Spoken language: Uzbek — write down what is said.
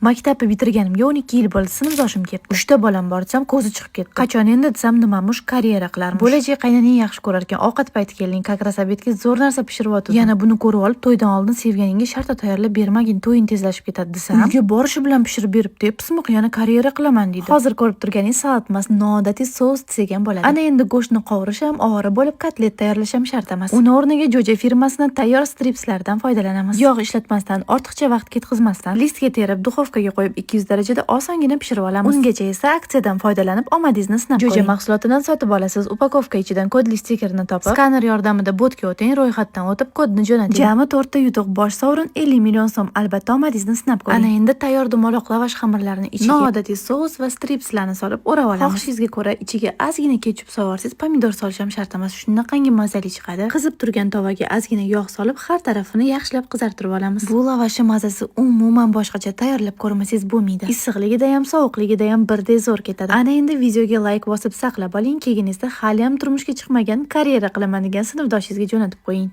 Maktabni bitirganimga 12 yil bo'ldi, sinfdoshim kelibdi. Uchta bolam bor desam, ko'zi chiqib ketdi. Qachon endi desam, nimamush, karyera qilarmish. Bo'lajak qaynoning yaxshi ko'rar ekan. Ovqat payti kelding, как раз обед ga zo'r narsa pishirib o'tdim. Yana buni ko'rib olib, to'ydan oldin sevganingga shartta tayyorlab bermagin, to'ying tezlashib ketadi desam, uyga borishi bilan pishirib beribdi, pismiq, yana karyera qilaman deydi. Hozir ko'rib turganingiz salat emas, noodatiy sous desak ham bo'ladi. Ana endi go'shtni qovurish ham, ovora bo'lib kotlet tayyorlash ham shart emas. Uni o'rniga Jo'ja firmasining tayyor stripslardan foydalanamiz. Yog' ishlatmasdan, ortiqcha vaqt ketkazmasdan listga terib, duxovkaga qo'yib 200 darajada osongina pishirib olamiz. Ungacha esa aksiyadan foydalanib omadingizni sinab ko'ring. Jo'ja mahsulotidan sotib olasiz. Упаковка ichidan kodli stikerni topib, skaner yordamida botga o'ting, ro'yxatdan o'tib kodni jo'nating. Jami 4 ta yutuq, bosh sovrin 50 million so'm. Albatta omadingizni sinab ko'ring. Ana endi tayyor dumaloq lavash xamirlarini ichiga noodatiy sous va stripslarni solib o'rab olamiz. Xohishingizga ko'ra ichiga ozgina ketchup solvorsangiz, pomidor solish ham shart emas. Shunaqangi mazali chiqadi. Qizib turgan tovaga ozgina yog' solib, har tarafini yaxshilab qizartirib olamiz. Bu lavashni mazasi umuman boshqacha, tayyorlab ko'rmasangiz bo'lmaydi. Issiqligida ham, sovuqligida ham birdek zo'r ketadi. Ana endi videoga layk bosib saqlab oling, keyin esa hali ham turmushga chiqmagan, karyera qilaman degan sinfdoshingizga jo'natib qo'ying.